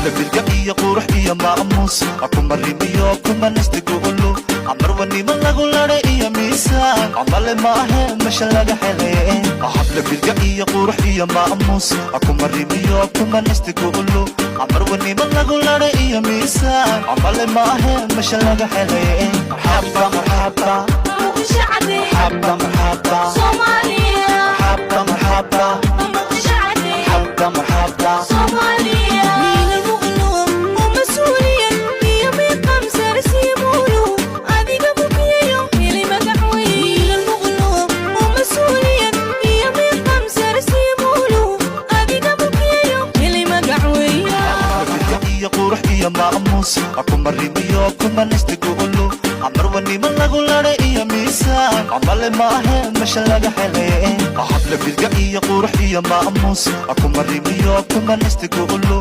Habla bilga iyo qurux iyo maamuus, kumarimiyo kumanastiguulu amarwanimo lagu ladhay iyo miisaan camale maahe mesha laga helay. Habla bilga iyo qurux iyo maamuus, kumarimiyo kumanastiguulu amarwanimo lagu ladhay iyo miisaan camale maahe mesha laga helay. Marxaba, marxaba. Muqdisho cadde. Marxaba, marxaba. Soomaaliya. Marxaba, marxaba. Muqdisho cadde. Marxaba, marxaba. Soomaaliya. من المغلوب ومسؤولية iyo miqam sarsiimuulu adiga mukiyo heli magac weyn. من المغلوب ومسؤولية iyo miqam sarsiimuulu adiga mukiyo heli magac weyn. Bilga iyo qurux iyo maamuus, kumarimiyo kumanastiguulu amarwanimo lagu ladhay iyo miisaan camale maahe mesha laga helay. Habla bilga iyo qurux iyo maamuus, kumarimiyo kumanastiguulu.